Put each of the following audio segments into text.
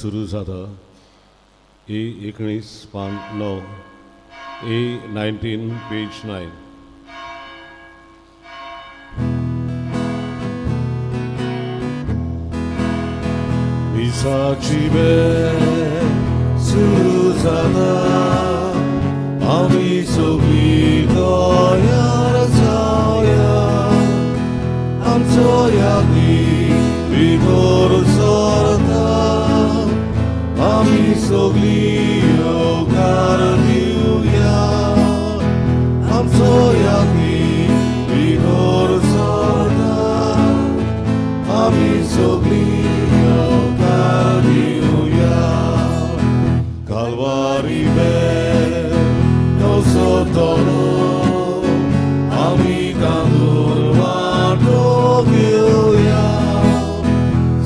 सुरू जाता. ए 19 पान 9, ए 19 पेज 9. मिसाची वेळ सुरू जाता, आमी सगळीं तयार जावया, आमचो यादी भितर सरता, आमी सगळीं येवकार दिवया, आमचो यादी भितर सरता, आमी सगळीं येवकार दिवया. कालवारी वेळ नवसो आमी तांदूळ वांटो घेवया,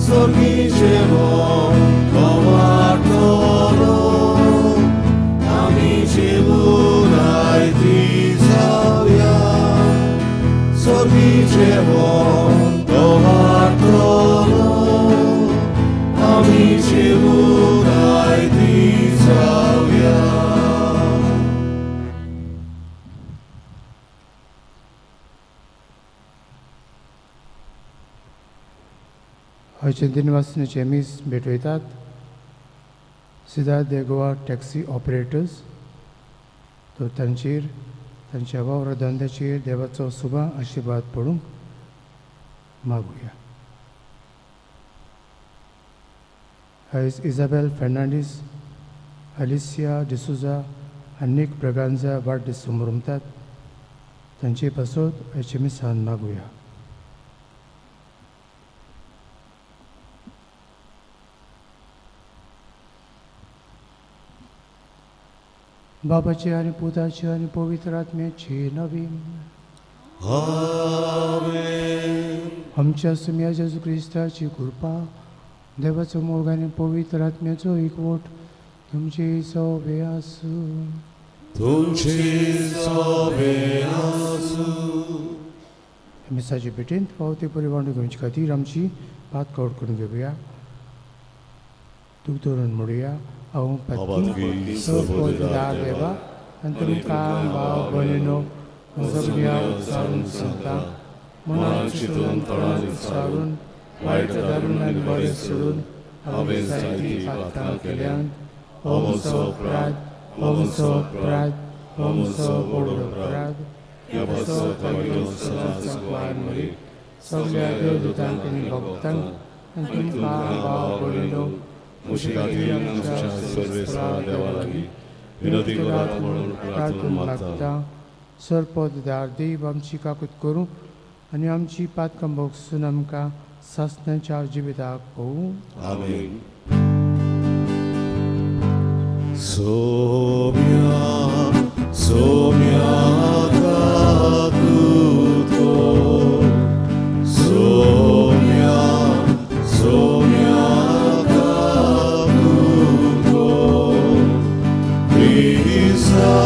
सर्गी जेवण तो वांटलो, आमी जेवून आयती जावया, सर्गी जेवण तो वांटलो, आमी जेवून आयती जावया. आयचे दिनवासनेचे मीस भेटयतात सिदाद दे गोवा टॅक्सी ऑपरेटर्स. तो तांचेर तांच्या वावर धंद्याचेर देवाचो सुबा आशिर्वाद पडूंक मागुया. आयज इजाबेल फेर्नांडीस, अलिसिया डिसुजा आनी निक ब्रगांजा वाडदीस समरमतात, तांचे पासत आयचे मिसान मागुया. बाबाचे आनी पुताचे आनी पवित्र आत्म्याचे नवीन. आमेन. आमच्या सुम्या जेजू क्रिस्ताची कृपा, देवाचो मोग आनी पवित्र आत्म्याचो एकवट तुमचे सोबे आसूं. तुमची सोबे आसूं. मिसाचे भेटेंत फावो ते परी वांटो घेवचे खातीर आमची पात कवड करून घेवया. दूख धरून म्हणुया, हांव पातकी, सर्वदार देवा आनी तुमकां भाव भयणीनो म्हजो उच्चारून सांगता, मनान चिंतून तोंडान उच्चारून वायट धरून आनी बरें सोडून हांवें जायतीं पातकां केल्यान. हो म्हजो अपराध, हो म्हजो अपराध, हो म्हजो व्हड अपराध. ह्या पासत हांव सदांच भगवान मरी सगळ्या देवदूतांक आनी भक्तांक आनी तुमकां भाव भयणीनो म्हजे खातीर आमच्या सर्वेस्परा देवा लागीं विनंती करात म्हणून प्रार्थना मागता. सरपददार देव आमची काकूत करूं आनी आमची पातकां भोगसून आमकां सासणाच्या जिविताक पोवूं. आमेन. सोम्या सोम्या काकूत कर, सोम्या सोम्या काकूत कर, क्रिस्ता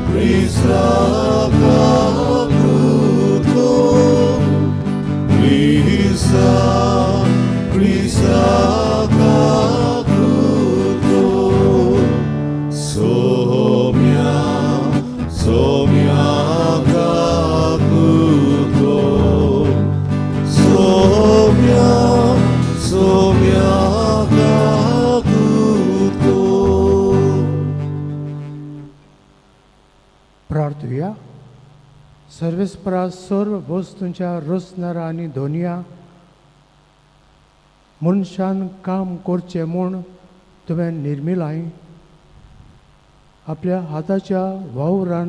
क्रिस्ता काकूत कर, क्रिस्ता क्रिस्ता काकूत कर, सोम्या सोम्या काकूत कर, सोम्या सोम्या काकूत कर. प्रार्थुया. सर्वेस्परा, सर्व वस्तूंच्या रचणारा आनी धोनया, मनशान काम करचें म्हूण तुवें निर्मिलाय. आपल्या हाताच्या वावरान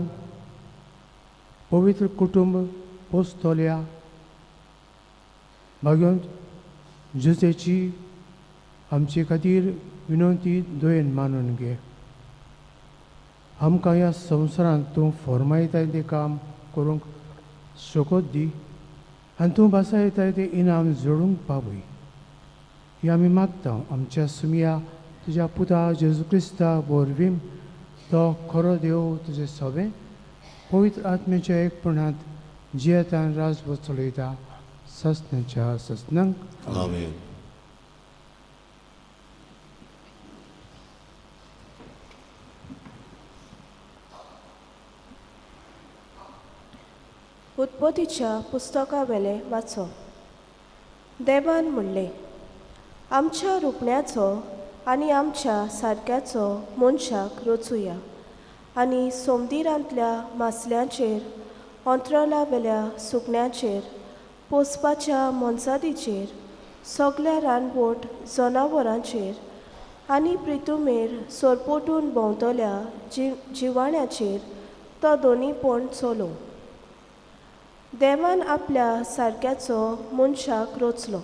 पवित्र कुटुंब पोसतल्या भाग्योन जुजेची आमचे खातीर विनंती दयेन मानून घे. आमकां ह्या संवसारांत तूं फॉर्मायताय तें काम करूंक शकत दी आनी तूं भासायताय तें इनाम जोडूंक पावय. ही आमी मागता आमच्या सुमया तुज्या पुता जेजू क्रिस्ता वरवीं, तो खरो देव तुजें सोबें पवित्र आत्म्याच्या एकपणांत जियेतान राजवत चलयता ससनाच्या ससनांक. आमेन. उत्पत्तीच्या पुस्तका वेलें वाचप. देवान म्हणलें, आमच्या रुपण्याचो आनी आमच्या सारक्याचो मनशाक रचुया आनी सोमदिरांतल्या मासल्यांचेर, अंतराळावेल्या सुकण्याचेर, पोसपाच्या मनसादीचेर, सगल्या रानवट जनावरांचेर आनी प्रितुमेर सोरपोटून भोंवतल्या जिवाण्याचेर तो दोनीपण चलोवं. देवान आपल्या सारक्याचो मनशाक रचलो,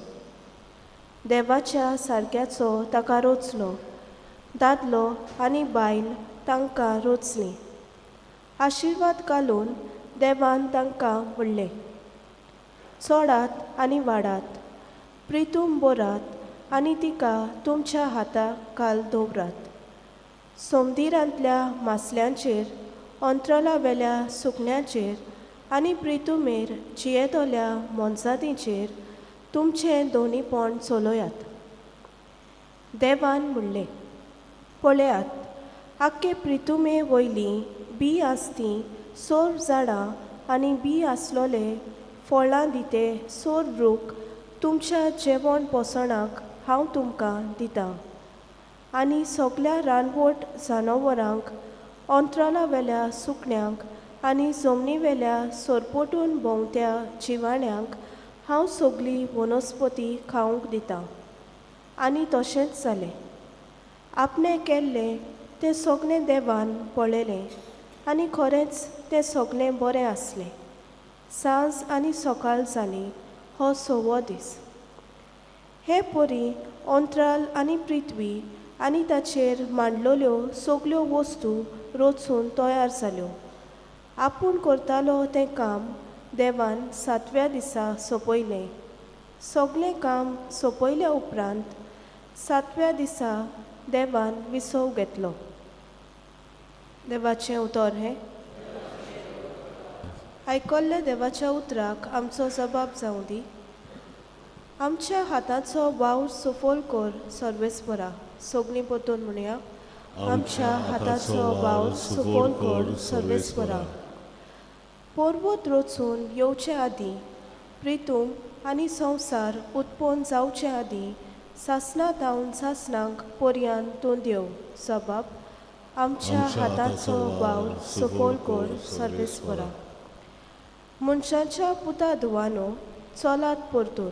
देवाच्या सारक्याचो ताका रचलो, दादलो आनी बायल तांकां रचलीं. आशिर्वाद घालून देवान तांकां म्हणलें, चडात आनी वाडात, प्रितूम बोरात आनी तिका तुमच्या हाता खाल दवरात. सोमदिरांतल्या मासल्यांचेर, अंतराळावेल्या सुकण्याचेर आनी प्रितुमेर जियेतल्या मोनजातींचेर तुमचें दोनीपण चलयात. देवान म्हणलें, पळयात, आख्खे प्रितुमे वयलीं बी आसती सोर झाडां आनी बी आसलोले फळां दिते सोर रूख तुमच्या जेवण पोसणाक हांव तुमकां दितां आनी सगल्या रानवट जनावरांक, अंतराळावेल्या सुकण्यांक आनी जमनीवेल्या सोरपोटून भोंवत्या जिवाण्यांक हांव सगली वनस्पती खावंक दितां. आनी तशेंच जालें. आपणें केल्लें तें सगलें देवान पळयलें आनी खरेंच तें सगलें बरें आसलें. सांज आनी सकाळ जाली, हो सवो दीस. हे परी अंतराळ आनी पृथ्वी आनी ताचेर मांडलेल्यो सगल्यो वस्तू रचून तयार जाल्यो. आपूण करतालो तें काम देवान सातव्या दिसा सोंपयलें. सगलें काम सोंपयल्या उपरांत सातव्या दिसा देवान विसव घेतलो. देवाचें उतर हें. आयकल्ल्या देवाच्या उतराक आमचो जबाब जावं दी. आमच्या हाताचो वावर सफल कर सर्वेस्परा. सगळीं परतून म्हणया, आमच्या हाताचो वावर सफल कर सर्वेस्परा. पर्वत रचून येवचे आदीं, प्रितूम आनी संवसार उत्पन्न जावचे आदीं, सासणां थावन सासणांक पर्यान तूं देव. सबाब, आमच्या हाताचो वावर सफल कर सर्वेस्परा. मनशाच्या पुता धुवानो, चलात परतून.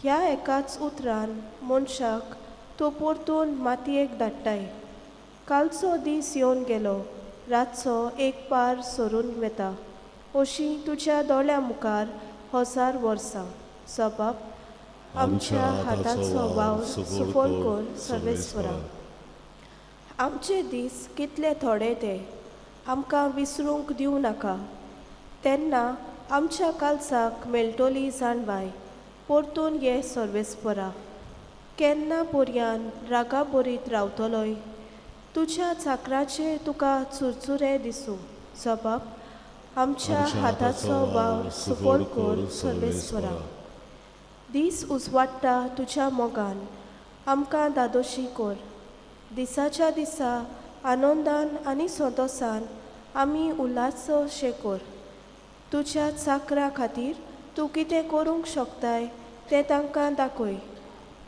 ह्या एकाच उतरान मनशाक तूं परतून मातयेक धाडटाय. कालचो दीस येवन गेलो, रातचो एक पार सरून वता, अशी तुज्या दोळ्या मुखार हजार वर्सां. सबाब, आमच्या हाताचो वावर सफल कर सर्वेस्परा. आमचे दीस कितले थोडे ते आमकां विसरूंक दिवं नाका. तेन्ना आमच्या कालसाक मेळटली जाणवाय. परतून ये सर्वेस्परा. केन्ना पर्यान रागा बरीत रावतलोय? तुज्या चाकराचे तुका चुरचुरे दिसूं. सबाब, आमच्या हाताचो वावर सफल कर सर्वेस्परा. दीस उजवाडटा तुज्या मोगान, आमकां दादोशी कर. दिसाच्या दिसा आनंदान आनी संतोसान आमी उल्हासशें कर. तुज्या चाकरा खातीर तूं कितें करूंक शकताय तें तांकां दाखय.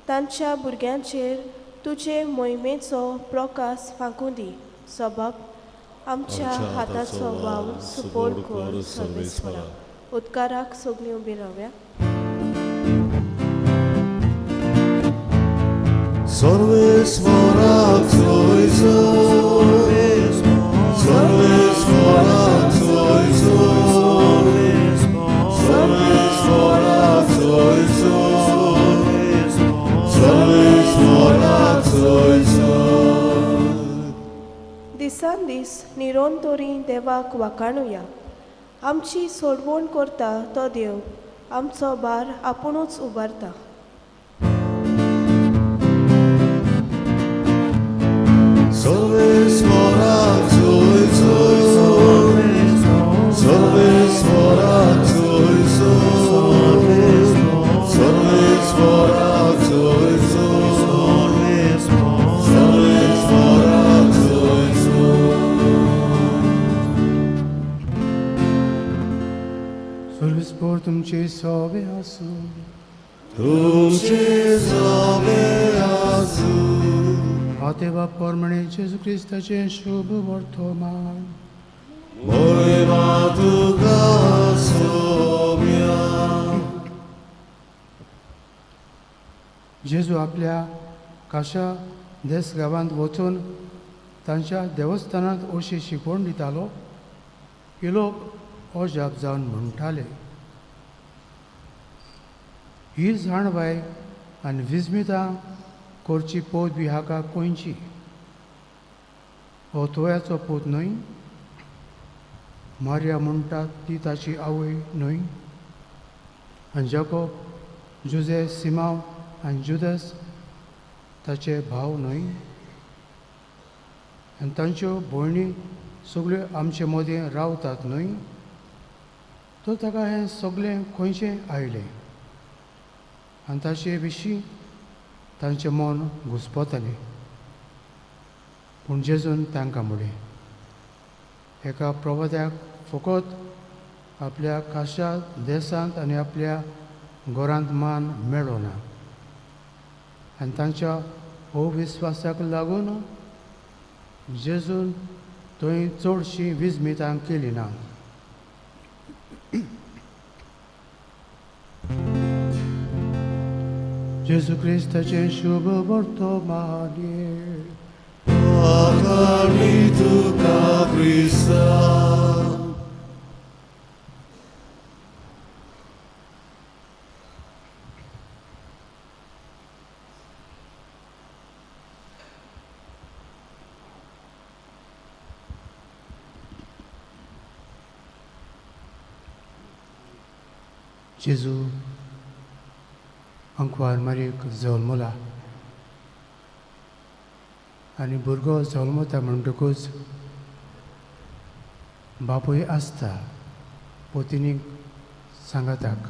तांच्या भुरग्यांचेर तुजे मोहिमेचो प्रकाश फांकूं दी. सबाब, आमच्या हाताचो वावर सफल कर सर्वेस्परा. उदकाराक सगळीं उबी रावया. सर्वेस्पराक सोयसो, सर्वेस्पराक सोयसो, सर्वेस्पराक सोयसो, सर्वेस्पराक सोयसो. दिसान दीस निरंतरी देवाक वाखाणुया. आमची सोडवण करता तो देव, आमचो भार आपुणूच उबारता. सर्वेस्पराक सोयसो, सर्वेस्पराक सोयसो, सर्वेस्पराक सोयसो, सर्वेस्पराक सोयसो. तुमचे सोबे आसूं. तुमचे सोबे आसूं. मातेवा प्रमाणे जेजू क्रिस्ताचें शुभ वर्तमान. मोयमा तुका सोम्या. जेजू आपल्या काशा देस गांवांत वचून तांच्या देवस्थानांत अशी शिकवण दितालो की लोक अजाप जावन म्हणटाले, ही जाणवाय आनी विस्मितां करची पदवी हाका खंयची? हो तोयाचो पूत न्हय? मारिया म्हणटात ती ताची आवय न्हय? आनी जाकोब, जुजे, सिमांव आनी जुदस ताचे भाव न्हय? आनी तांच्यो भयणी सगळ्यो आमचे मदीं रावतात न्हय? तर ताका हें सगळें खंयचें आयलें? आनी ताचे विशीं तांचें मन घुस्पतालें. पूण जेजून तांकां म्हणलें, एका प्रवाद्याक फकत आपल्या खाशा देसांत आनी आपल्या घरांत मान मेळ्ळो ना. आनी तांच्या अविस्वासाक लागून जेजून थंय चडशीं विस्मितां केली ना. जेजू क्रिस्ताचें शुभ वर्तमान. आकाणी तुका क्रिस्ता. जेजू अंकवार मारीक जल्मला आनी भुरगो जल्मता म्हणटकूच बापूय आसता पोतिनीक सांगाताक.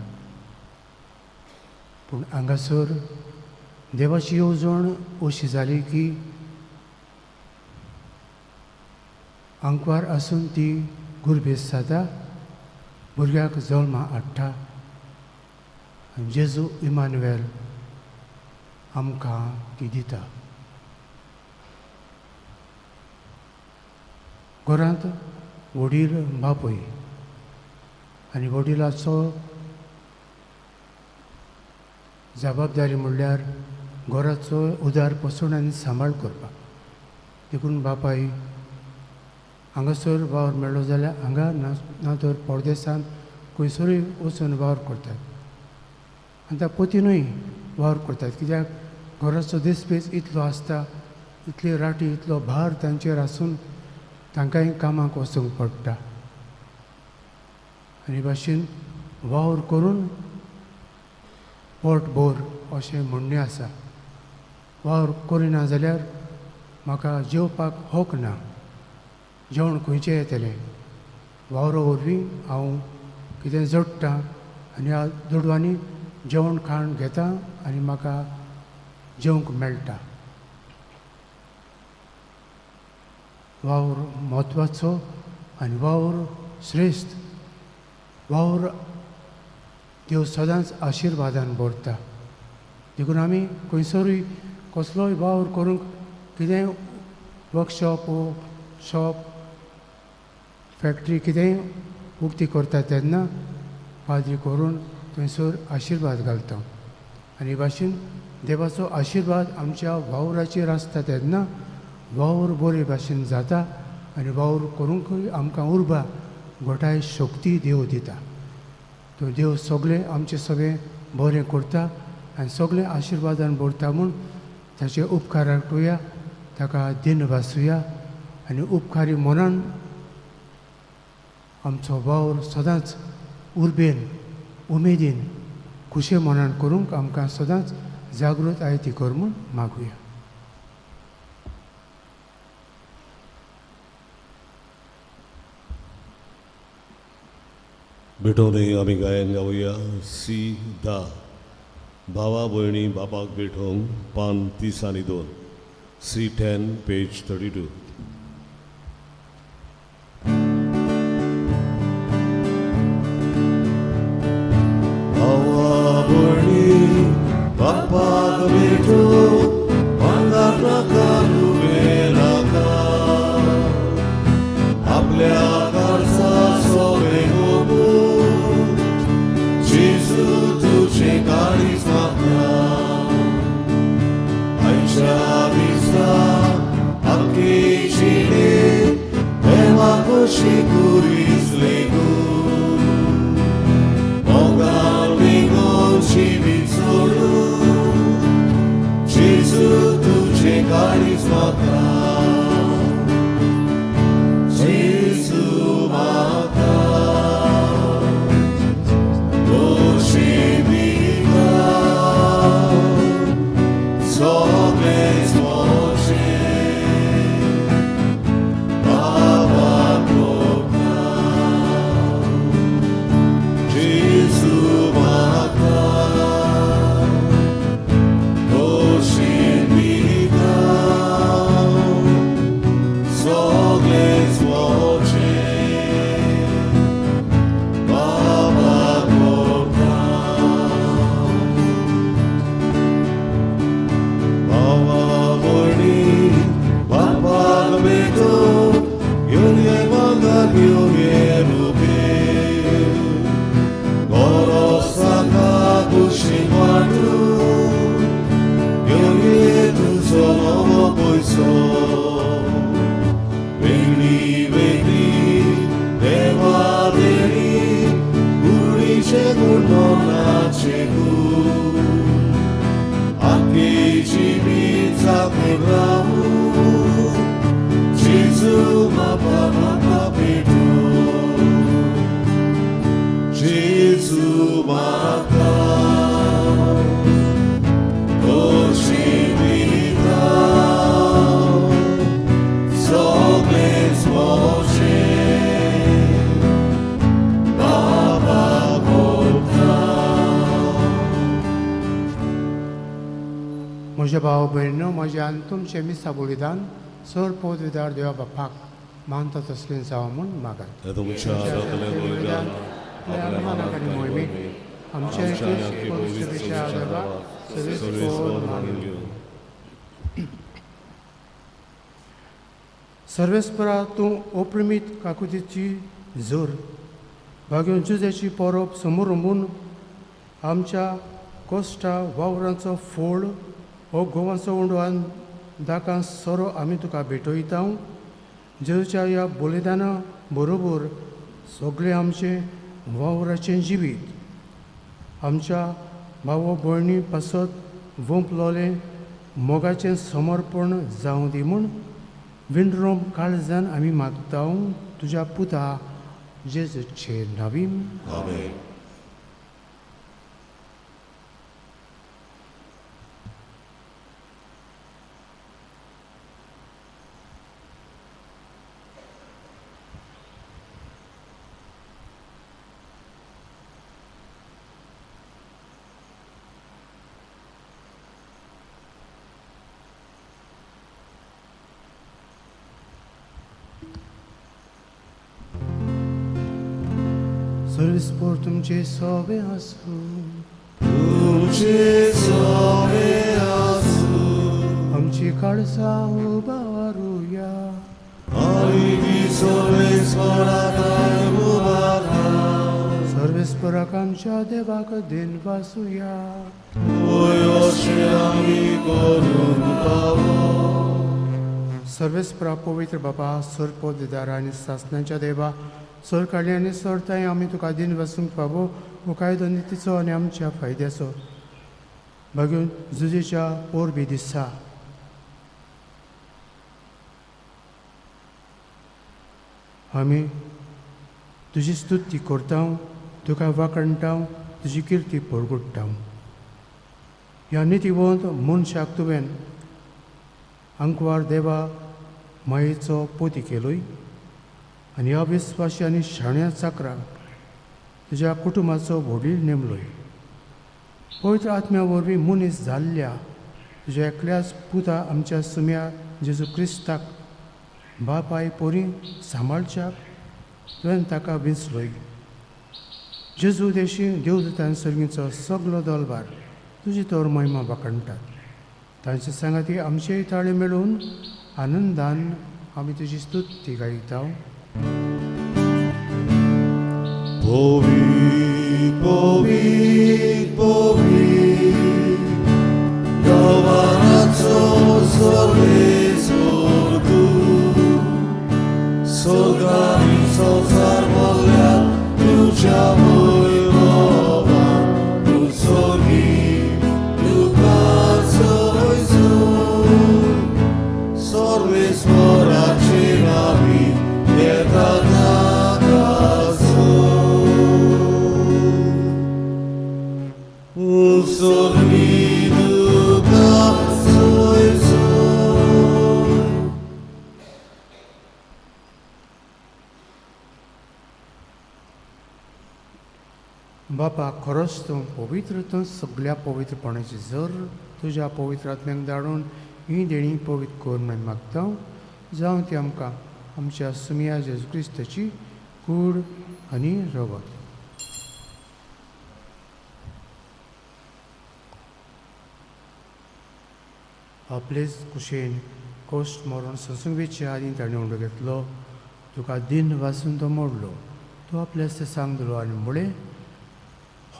पूण हांगासर देवाची येवजण अशी जाली की आंकवार आसून ती गुरबेस जाता, भुरग्याक जल्मा हाडटा आनी जेजू इमानुएल आमकां ती दिता. घरांत वडील बापूय आनी वडिलाचो जबाबदारी म्हणल्यार घराचो उदार पोसवण आनी सांबाळ करपाक. देखून बापाय हांगासर वावर मेळ्ळो जाल्यार हांगा ना तर परदेसांत खंयसरूय वचून वावर करतात आनी त्या पोतीनूय वावर करतात. कित्याक घराचो दिसपेस इतलो आसता, इतली राटी, इतलो भार तांचेर आसून तांकांय कामाक वचूंक पडटा. आनी भाशेन वावर करून पोट भर अशें म्हणणें आसा. वावर करिना जाल्यार म्हाका जेवपाक हक ना, जेवण खंयचें येतलें? वावरो वरवीं हांव कितें जोडटा आनी ह्या दुडवांनी जेवण खाण घेता आनी म्हाका जेवंक मेळटा. वावर म्हत्वाचो आनी वावर श्रेश्ठ. वावर देव सदांच आशिर्वादान भरता. देखून आमी खंयसरूय कसलोय वावर करूंक कितेंय वर्कशॉप वो शॉप फॅक्ट्री कितेंय उक्ती करता तेन्ना पाद्री करून थंयसर आशिर्वाद घालता. आनी भाशेन देवाचो आशिर्वाद आमच्या वावराचेर आसता तेन्ना वावर बरे भाशेन जाता आनी वावर करूंकय आमकां उर्बा घटाय शक्ती देव दिता. तो देव सगळें आमचें सगळें बरें करता आनी सगळें आशिर्वादान भरता म्हूण ताचे उपकार आठोवया, ताका दिन भासुया आनी उपकारी मनान आमचो वावर सदांच उर्बेन, उमेदीन, खुशे मनान करूंक आमकां सदांच जागृत आयती कर म्हूण मागुया. भेटोवनय आमी गायन गावया सी धा भावा भयणी बापाक भेटोवंक पान 30 आनी 2 C 10 page 32. खोशी कुरीस लेगून मोगान बेगोन जिवीत सोडून जेजू तुझे काळीज म्हाका जेजू म्हाका खोशी दिता सगळेंच म्हजें बाबा कोता जेजू म्हाका खोशी दिता सगळेंच म्हजें बाबा कोता भावा भयणी बापाक भेटो घेवन ये मांगार घेवन ये रुपे गरज ताका कुशीन वांटू घेवन ये तुजो नवो पयसो वेगळी वेगळी देवा देणी कुडीचे गूण मनाचे गूण आखे जिवीत जागून रावू जेजू बापा म्हाका भेटू जेजू म्हाका खोशी दिता सगळेंच म्हजें बाबा कोता. म्हज्या भाव भयणीनो, म्हज्या आनी तुमचें मिसा बलिदान सर पवित्र देवा बापाक मानता तसलें जावं म्हूण मागात. हे तुमच्या हातांतलें बलिदान आपल्या मनाक आनी मोहिमेक आमच्या आमच्या आनी पवित्र देवा सर्वेस्पर मानून घेवं. सर्वेस्परा, तूं अपरिमीत काकुतीची जोर भाग्योन जुजेची परब समोर रंबून आमच्या कोश्टा वावरांचो फोड हो गोवांचो उंडो आनी दाकां सोरो आमी तुका भेटयता. जेजूच्या ह्या बलिदाना बरोबर सगळें आमचें वावराचें जिवीत आमच्या भाव भयणी पासत वंपलोलें मोगाचें समर्पण जावं दी म्हूण विनरोम काळजान आमी मागता तुज्या पुता जेजूचे नावीन. आमेन. सर्वेस्पर तुमचे सोबे आसूं. तुमचे सोबे आसूं. आमची काळजां उबारुया. आनी ती सर्वेस्पराक उबारता. सर्वेस्पराक आमच्या देवाक दिन वासुया. होय, अशें आमी करूंक फावो. सर्वेस्परा, पवित्र बाबा, सर पवित्र आनी सासणाच्या देवा, सर काडली आनी सरताय आमी तुका दिन वसूंक फावो हो कायदो नितीचो आनी आमच्या फायद्याचो. भाग्योन जुजेच्या पोरबी दिसा आमी तुजी स्तुती करता, तुका वाखणटा, तुजी किर्ती परगुट्टा. ह्या नितीवंत मनशाक तुवें आंकवार देवा मायेचो पोती केलोय आनी ह्या विस्वाशी आनी शाण्या चाकराक तुज्या कुटुंबाचो व्हडील नेमलोय. पवित्र आत्म्या वरवीं मनीस जाल्ल्या तुज्या एकल्याच पुता आमच्या सुम्या जेजू क्रिस्ताक बापाय पोरी सांबाळच्याक तुवें ताका विंचलोय. जेजू देशी देवदूतान सर्गीचो सगलो दलबार तुजी तर महिमा वाखणटात. तांचे सांगाती आमचेय ताळे मेळून आनंदान आमी तुजी स्तुती गायता. पवीत पवीत पवीत देवाचो सर्वेस्पर तूं, स्वर्गानी परमेश्वराचेर आमी घेता उसोली तुका सोय सोय. बापा खरोच तूं पवित्र, तूं सगल्या पवित्रपणाची जर तुज्या पवित्र आत्म्याक धाडून ही देणी पवित्र कर म्हण मागता, जावं ती आमकां आमच्या सुमिया जेजू क्रिस्ताची कूड आनी रगत. आपलेच कुशेन कोश्ट मरण सोंसूंक वेचे आदीं ताणें उंडो घेतलो, तुका दिन वासून तो मोडलो, तो आपल्या सांग दिलो आनी म्हळें,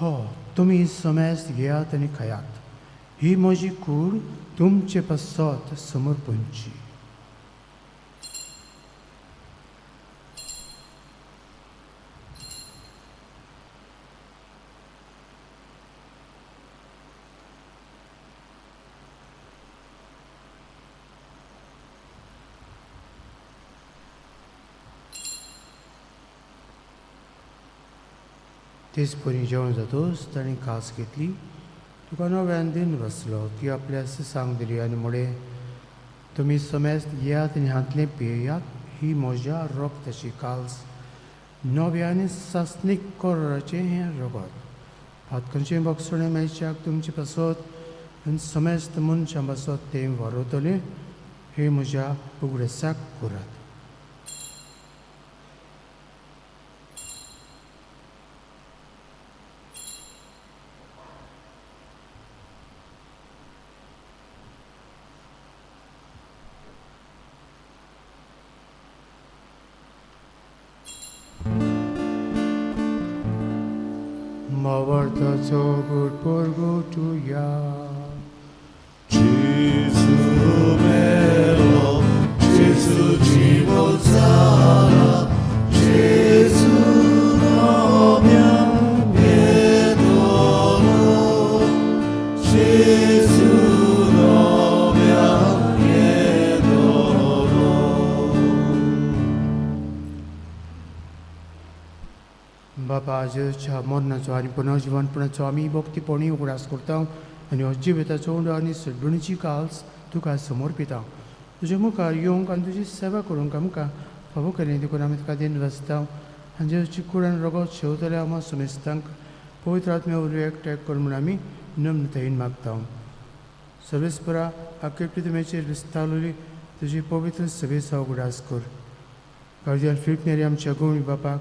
हो तुमी समेस्त घेयात आनी खायात, ही म्हजी कूड तुमचे पासत समर्पणची. तेच परी जेवण जातूच ताणें कास घेतली, तुका नव्यान दिन बसलो, ती आपल्या सांग दिली आनी म्हळें, तुमी समेस्त येयात आनी हांतलें पियेयात, ही म्हज्या रक्ताची काल्स, नव्या आनी सासणीक कोराचें हें रगत. पातकांचें बक्षणें मेळच्याक तुमचे पासत आनी समेस्त मनशां पासत तें वरवतलें, हे म्हज्या उगडसाक करात. मावर्थाचो good परगटुया. Gesù melo, Gesù ci volsara, Gesù nobiam pietolo, Gesù nobiam pietolo. बापा, जेजूच्या मरणाचो आनी पुनर्जिवनपणाचो आमी भक्तीपणी उगडास करता आनी हो जिविताचो उंडो आनी सडणीची काल्स तुका समर्पिता. तुज्या मुखार येवंक आनी तुजी सेवा करूंक आमकां फावो केली देखून आमी तुका दिन वाचता आनी जेजूची कूड आनी रगत शेवतल्या आमा समेस्तांक पवित्र आत्म्या वरवीं एकठांय कर म्हूण आमी नम्रतायेन मागता. सर्वेस्परा, आख्खे पृथ्वीचेर विस्तारलेली तुजी पवित्र सभेचो उगडास कर. गार्दियान फिलीप नेरी आमच्या गवळी बापाक,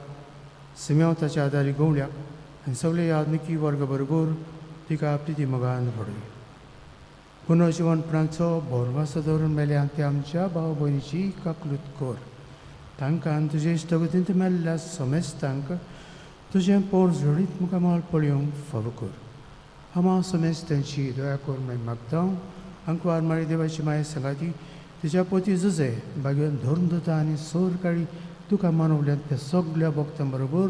सिमेंव ताच्या आदारी गवळ्याक आनी सगळे यादनिकी वर्ग बरोबर तिका आपली ती मोगान पडली. पुनर्जिवनपणाचो भरवासो दवरून मेल्या ते आमच्या भाव भयणीची काकलूत कर. तांकां आनी तुजे इश्टगतींत मेल्ल्या समेस्तांक तुजें पोर जोडीत मुखामळ पळोवंक फावो कर. आमा समेस्तांची दया कर म्हण मागता. आंकवार मारी देवाची माया सांगाती तुज्या पोती जुजे बागेवन धरून दवरता आनी सोर काळी तुका मानवल्यात त्या सगल्या भक्तां बरोबर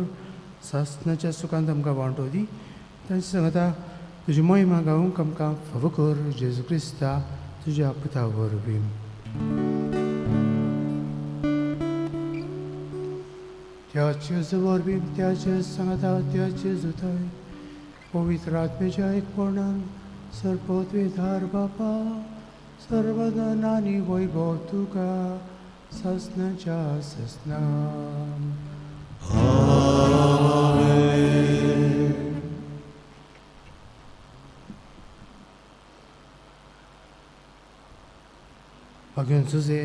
सासणाच्या सुखांत आमकां वांटो दी. तांचे सांगता तुजी महिमा गावंक आमकां फावो कर, जेजू क्रिस्ता तुज्या पुता वरवीं. त्याचे वरवीं, त्याचे सांगता, त्याचे जुताय पवित्र आत्मेच्या एकपणान सर्वोत्वेधार बापा, सर्वधन आनी वैभव तुका ससनाच्या ससना. भाग्यान सुजे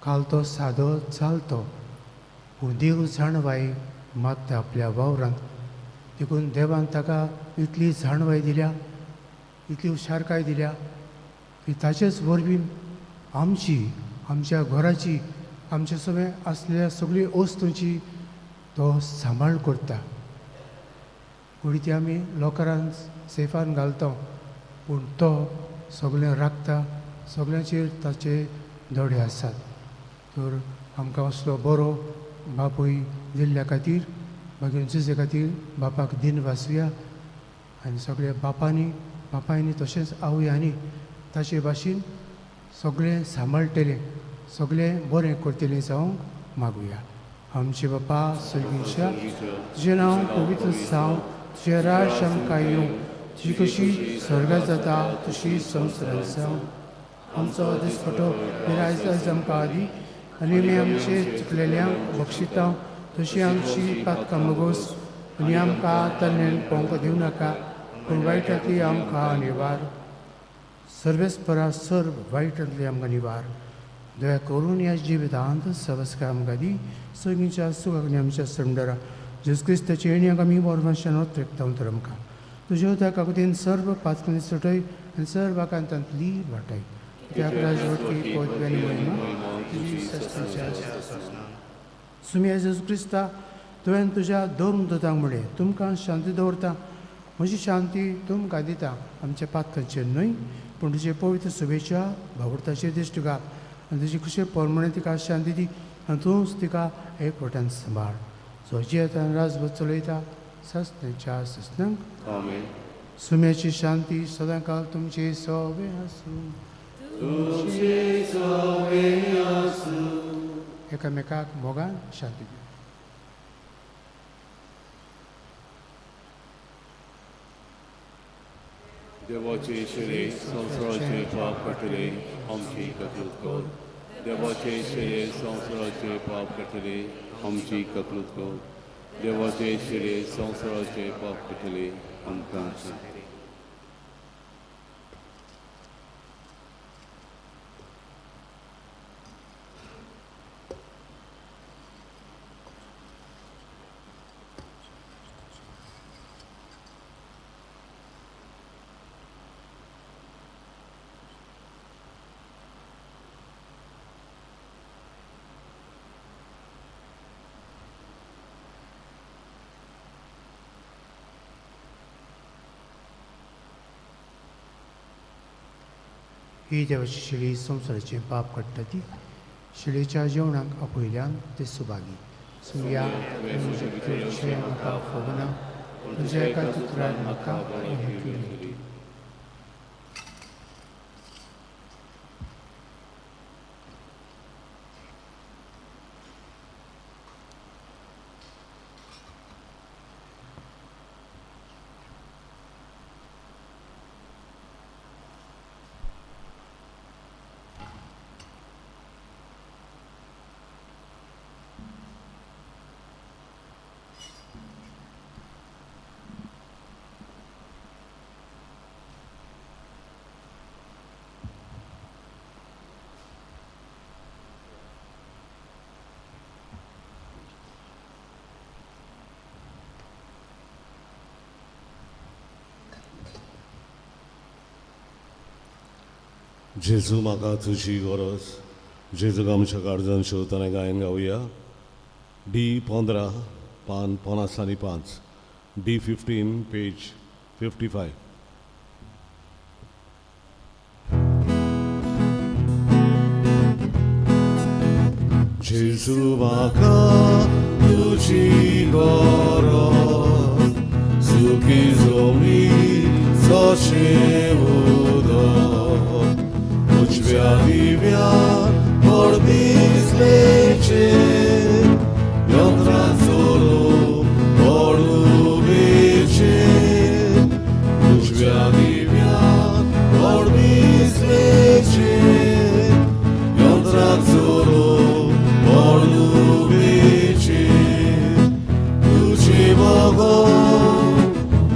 काल तो सादो चालतो पूण देव जाणवाय मागता आपल्या वावरांत, देखून देवान ताका इतली जाणवाय दिल्या, इतली हुशारकाय दिल्या की ताचेच वरवीं आमची, आमच्या घराची, आमच्या सगळे आसलेल्या सगळी वस्तूंची तो सांबाळ करता. कुडी ती आमी लॉकरान सेफान घालता पूण तो सगळें राखता, सगळ्यांचेर ताचे दोळे आसात. तर आमकां असलो बरो बापूय दिल्ल्या खातीर, मागीर जेजे खातीर बापाक दिन वाचुया आनी सगळ्या बापांनी, बापायनी तशेंच आवयांनी ताचे भाशेन सगळें सांबाळटलें, सगळें बरें करतलें जावंक मागुया. आमचे बापा सर्गीच्या, तुजें नांव पवित्र जावं, तुजें राज आमकां येवं, तुजी कशी स्वर्गात जाता तशी संवसारांत जावं. आमचो दिसपटो निरायज आयज आमकां दी, आनी आमी आमचे चुकलेल्यांक बक्षिता तशी आमची पातकां मगोस, आनी आमकां तन्नेन पोंक दिवं नाका, पूण वायटांतली आमकां निवार. सर्वेस्परा सर्व वायटांतली आमकां निवार. दया करून ह्या जिवितांत सवस्काय आमकां दी, सगळींच्या सुखाक आमच्या संडरा जेजू क्रिस्ताचे येण्याक आमी बरमाशान त्रेकता तर आमकां तुज्या त्या काकुतीन सर्व पातकांनी सुटय आनी सर्व आकांतांतली वाटय. त्या राजवटकी पदवी आनी महिमा तुजी सस्तीच्या. सुमिया जेजू क्रिस्ता, तुवें तुज्या धर्म दुतांक म्हणलें, तुमकां शांती दवरता, म्हजी शांती तुमकां दिता. आमच्या पातकांचेर न्हय पूण तुजे पवित्र शुभेच्छा भावडताचेर दिश्ट घाल आनी तुजी खुशे प्रमाणे तिका शांती दी आनी तूंच तिका एक वटान सांबाळ, जो जियेता राजभर चलयता सस्नाच्या सस्नांक. आमेन. सुम्याची शांती सदांकाल तुमचे सोवे आसूं. एकामेकाक मोगान शांती दी. देवाचे शिरे संवसाराचे पाप काडटले, आमची ककलूत कर. देवाचे शिरे संवसाराचे पाप काडटले, आमची ककलूत कर. देवाचे शिरे संवसाराचे पाप काडटले, आमकां शांती दी. ही देवाची शिळी संवसाराचें पाप काडटा ती शिळेच्या जेवणाक आपयल्यान ते सुभागी. सुया तुजें म्हाका फोगना, तुज्या एका चित्रान म्हाका हें केलें. जेजू म्हाका तुजी गरज. जेजूक आमच्या काळजान शिवतना गायन गावया. डी 15 पान 55, डी 15 पेज 55. जेजू म्हाका तुजी गरज, सुखी जमी जशें उदक, उजव्या दिव्या पडबिजलेचेर यंत्रां चलोवंक पडुबेचेर, उजव्या दिव्या पडबिजलेचेर यंत्रां चलोवंक पडुबेचेर. तुजे बगर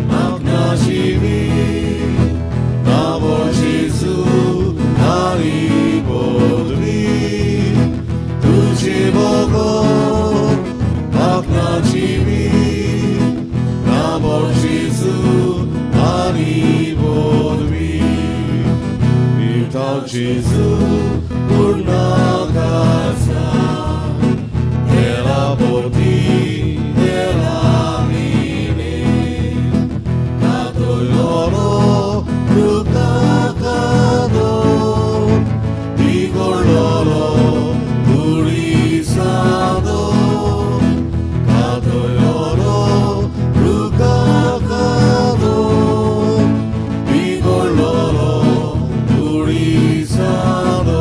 म्हाका ना जिवीत, नांव जेजू आनी पदवी. तुजे बगर म्हाका ना जिवीत, नांव जेजू आनी पदवी. Without Jesus, una casa, della poti, della mine, Catoloro, Lucacado, Bigoloro, Purisado, Catoloro, Lucacado, Bigoloro, Purisado.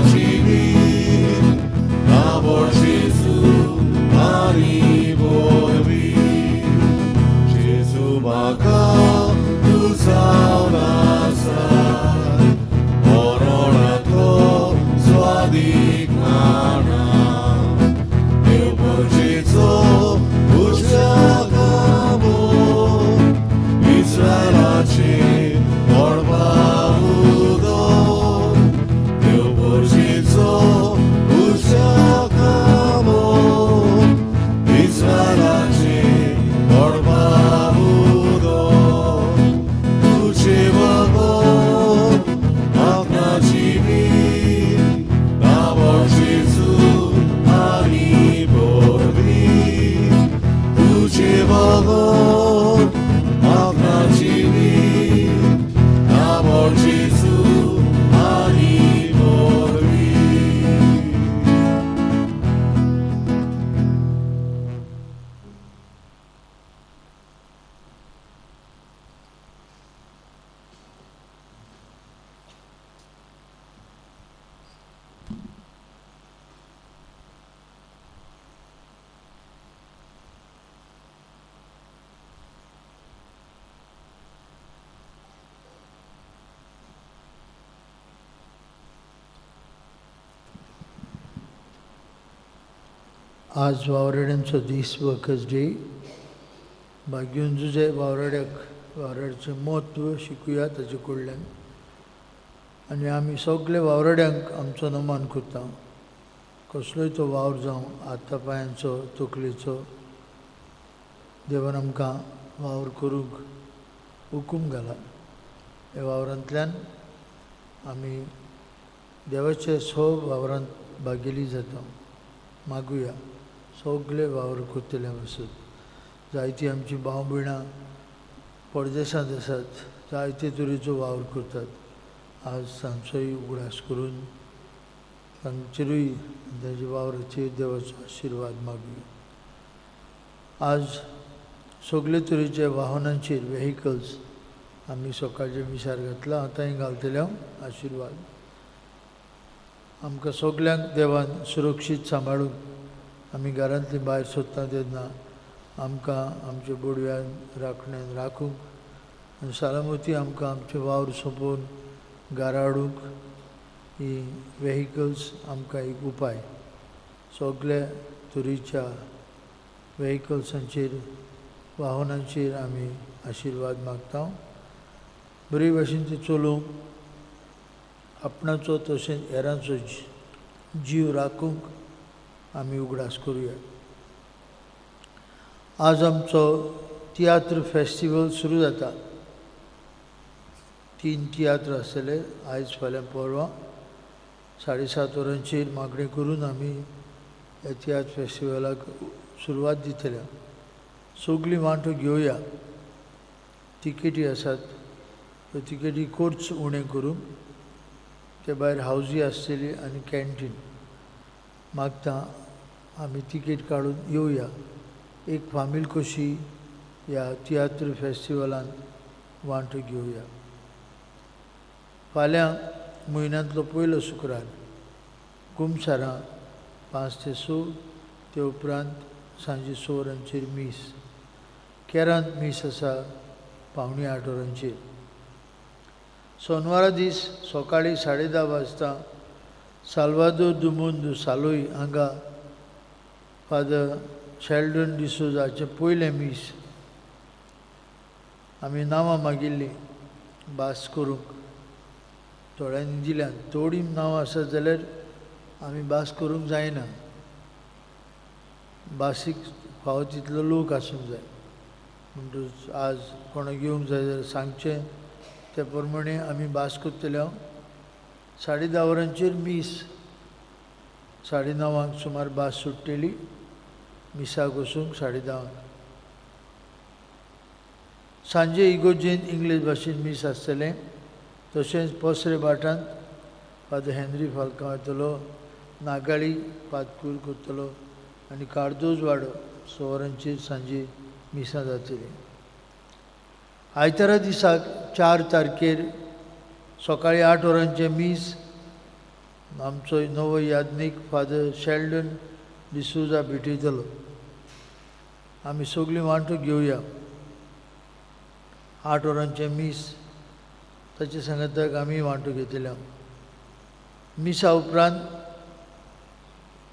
जिवीत नामो जेजू आनी वरवीं जेजू म्हाका तूं जावन आसा मरणांतलो स्वादीक माना देव मर्जीचो उजव्या खांबो इस्रायलाचे मळबा उदक देव मर्जीचो उजव्या खांबो इस्रायलाचे मळबा उदक तुझे बगर आपणा जिवीत नामो जेजू आनी वरवीं तुझे बगर आपणा जिवीत नामो जेजू आनी वरवीं. आज वावराड्यांचो दीस वर्कर्स डे. भाग्यून जुजे वावराड्याक वावराड्याचें म्हत्व शिकुया ताचे कडल्यान आनी आमी सगळे वावराड्यांक आमचो नमन करता. कसलोय तो वावर जावं, हाता पांयांचो, तकलेचो, देवान आमकां वावर करूंक हुकूम घाला. ह्या वावरांतल्यान आमी देवाचे सोब वावरांत भागेली जाता. मागुया सगळे वावर करतले पासत. जायतीं आमची भाव भयणां परदेसांत आसात, जायते तरेचो वावर करतात. आज तांचोय उगडास करून तांचेरूय तांच्या वावराचेर देवाचो आशिर्वाद मागुया. आज सगळे तरेच्या वाहनांचेर वेहिकल्स आमी सकाळचे मिसार घातला, आतांय घालतले हांव आशिर्वाद. आमकां सगल्यांक देवान सुरक्षीत सांबाळूंक. आमी घरांतलीं भायर सोदता तेन्ना आमकां आमच्या बोडव्यान राखण्यान राखूंक आनी सलामती आमकां आमचे वावर सोंपोवन घरा हाडूंक ही वेहिकल्स आमकां एक उपाय. सगल्या तरेच्या वेहिकल्सांचेर वाहनांचेर आमी आशिर्वाद मागता. बरे भाशेन ते चलोवंक, आपणाचो तशेंच हेरांचो जीव राखूंक आमी उगडास करुया. आज आमचो तियात्र फेस्टिवल सुरू जाता. 3 तियात्र आसतले आयज, फाल्यां, परवां. 7:30 वरांचेर मागणें करून आमी ह्या तियात्र फेस्टिवलाक सुरवात दितले. सगळीं वांटो घेवया. तिकेटी आसात त्यो तिकेटी कोर्च उणें करूंक, ते भायर हावजी आसतली आनी कॅन्टीन. मागता आमी तिकेट काडून येवया. एक फामील कशी ह्या तियात्र फेस्टिवलांत वांटो घेवया. फाल्यां म्हयन्यांतलो पयलो शुक्रार कुमसारां 5 ते 6, ते उपरांत सांजे 6 वरांचेर मीस. केरांत मीस आसा 7:45 वरांचेर. सोनवारा दीस सकाळीं 10:30 वाजता साल्वादोर दुमुंद सालोय हांगा फादर शेल्डन डिसोजाचें पयलें मीस. आमी नांवां मागिल्लीं भास करूंक, थोड्यांनी दिल्यान. थोडीं नांवां आसत जाल्यार आमी भास करूंक जायना. भासीक फावो तितलो लोक आसूंक जाय. म्हणटकच आज कोणाक येवंक जाय जाल्यार सांगचें, ते प्रमाणे आमी भास करतले. हांव 10:30 वरांचेर मीस, 9:30 सुमार भास सुट्टली. मिसाक वचूंक 10:30. सांजे इगोर्जेन इंग्लीश भाशेन मीस आसतलें. तशेंच पसरे भाटांत फादर हेनरी फाल्कांव येतलो, नागाळी पादकूर करतलो आनी कार्दोज वाडो 6 वरांचेर सांजे मिसां जातलीं. आयतारा दिसाक 4 तारखेर सकाळीं 8 वरांचें मीस आमचो नवो याज्ञीक फादर शेल्डन डिसोजा भेटयतलो. आमी सगळीं वांटो घेवया. 8 वरांचें मीस ताचे सांगाताक आमी वांटो घेतल्या. मिसा उपरांत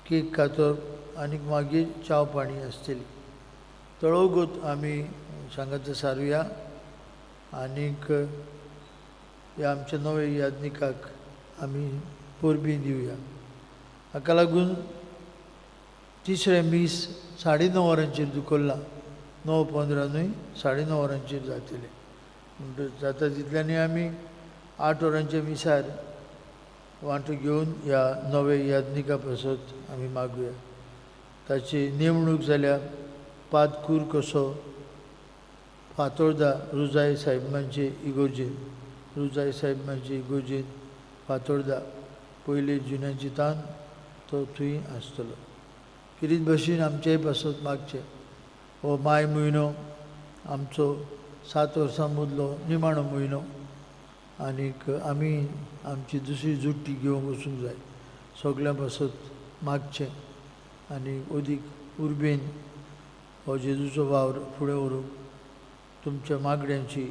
केक कातर आनीक मागीर च्याव पाणी आसतली. तळोगोत आमी सांगात सारुया आनीक ह्या आमच्या नव्या याज्ञिकाक आमी परबीं दिवया. हाका लागून तिसरें मीस 9:30 वरांचेर दुखरलां, 9:15 न्हय, 9:30 वरांचेर जातलें. म्हणटच जाता तितल्यांनी आमी 8 वरांच्या मिसार वांटो घेवन ह्या नव्या याज्ञिका पासत आमी मागुया. ताची नेमणूक जाल्या पादकूर कसो फातोर्दा रुजाय साहेबांचे इगोर्जेन, रुजाय साहेबांचे इगोर्जेन फातोर्दा पयले जुन्याची तान तो थंय आसतलो. किरीत भशेन आमचेय पासत मागचें. हो माय म्हयनो आमचो 7 वर्सां मदलो निमाणो म्हयनो आनीक आमी आमची दुसरी जुट्टी घेवंक वचूंक जाय. सगळ्यां पासत मागचें आनी अदीक उर्बेन हो जेजूचो वावर फुडें व्हरूंक तुमच्या मागण्यांची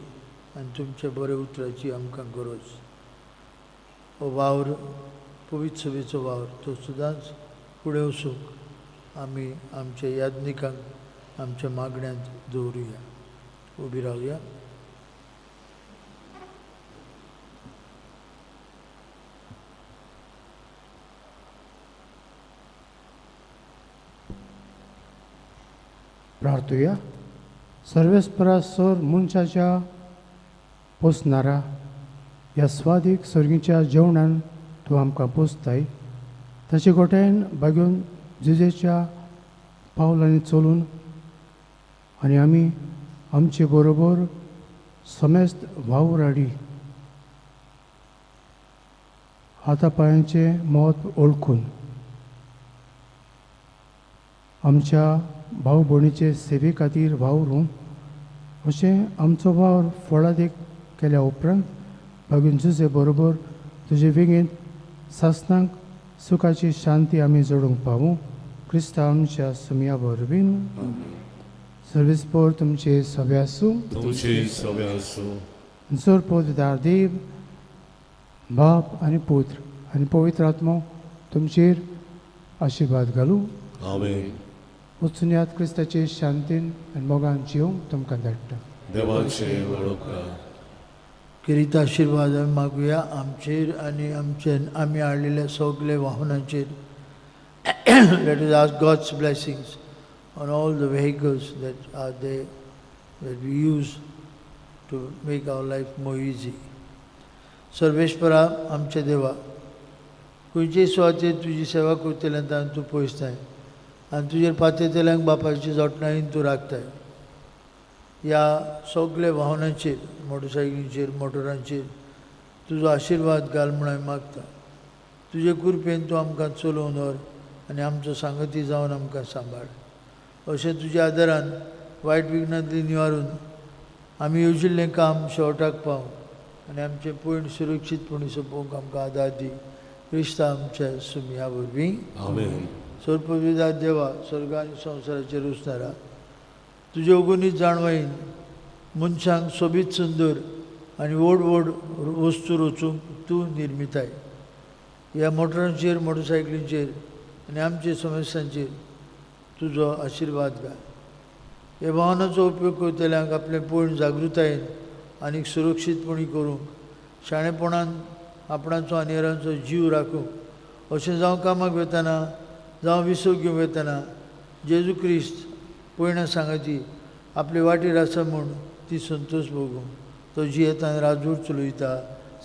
आनी तुमच्या बऱ्या उतराची आमकां गरज. हो वावर पवित्र सभेचो वावर तो सदांच फुडें वचूंक आमी आमच्या याज्ञिकांक आमच्या मागण्यांत दवरुया. उबी रावया. प्रार्थुया. सर्वेस्परा सर मनशाच्या पोसणारा ह्या स्वादीक सर्गीच्या जेवणान तूं आमकां पोसताय. ताचे गोट्यान बागेवन जुजेच्या पावलांनी चलून आनी आमी आमचे बरोबर समेस्त वावराडी हाता पांयांचें म्हत्व वळखून आमच्या भाव भयणीचे सेवे खातीर वावरूं अशें आमचो वावर फळादीक केल्या उपरांत बागून जुजे बरोबर तुजे वेगेंत सासनाक सुखाची शांती आमी जोडूंक पावूं. क्रिस्तांव आमच्या सुमया वरवीं. सर्वीस पोर तुमचे सगळे आसूं. तुमचे सगळे आसूं. जोर पोतदार देव बाप आनी पुत्र आनी पवित्र आत्मो तुमचेर आशिर्वाद घालूं. आमेन. वचुनयात क्रिस्ताचे शांतीन आनी मोगान जिवंक तुमकां धाडटा. देवाचे वळखा किरीत आशिर्वाद आमी मागुया आमचेर आनी आमचे आमी हाडलेल्या सगळे वाहनांचेर. Let us ask God's blessings on all the vehicles that are there, that we use to make our life more easy. सर्वेश्वरा आमच्या देवा, खंयचेय सुवातेर तुजी सेवा करतल्यांक तूं पयसताय आनी तुजेर पातयतल्यांक बापायची जोटणायेन तूं राखताय. ह्या सगल्या वाहनांचेर, मोटरसायकलींचेर, मोटरांचेर तुजो आशिर्वाद घाल म्हूण हांवें मागता. तुजे कृपेन तूं आमकां चलोवन व्हर आनी आमचो सांगती जावन आमकां सांबाळ. अशें तुज्या आदारान वायट विघ्नांतली निवारून आमी येवजिल्लें काम शेवटाक पावूं आनी आमचें पयण सुरक्षीतपणी सोंपोवंक आमकां आदार दी. क्रिस्ता आमच्या सुमया वरवीं. आमेन. सर्पविदा देवा, स्वर्ग आनी संवसाराचेर रुसणारा, तुजे अगुणीत जाणवायेन मनशांक सोबीत सुंदर आनी व्हड व्हड वस्तू रचूंक तूं निर्मिताय. ह्या मोटरांचेर, मोटरसायकलींचेर आनी आमचे समस्यांचेर तुजो आशिर्वाद घाल. ह्या वाहनाचो उपयोग करतल्यांक आपलें पयण जागृतायेन आनी सुरक्षीतपणी करूंक, शाणेपणान आपणाचो आनी हेरांचो जीव राखूंक, अशें जावं कामाक वतना जावं विसव घेवंक वतना जेजू क्रिस्त पयणा सांगाती आपले वाटेर आसा म्हूण ती संतोश भोगूं. तो जियेतान राजूर चलयता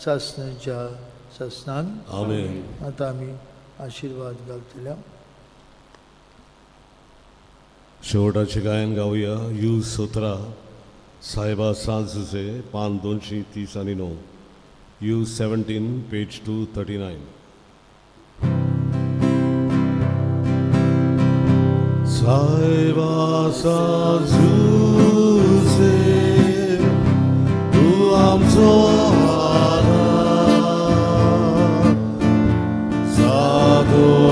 सासणाच्या सासणांक. आमेन. आतां आमी आशिर्वाद घालतल्या. शेवटाचें गायन गावया. You 17 साहेबा सांजुजे, पान 239, you 17 page 239. साहेबा सांजुजे तूं आमचो आदार, तूं.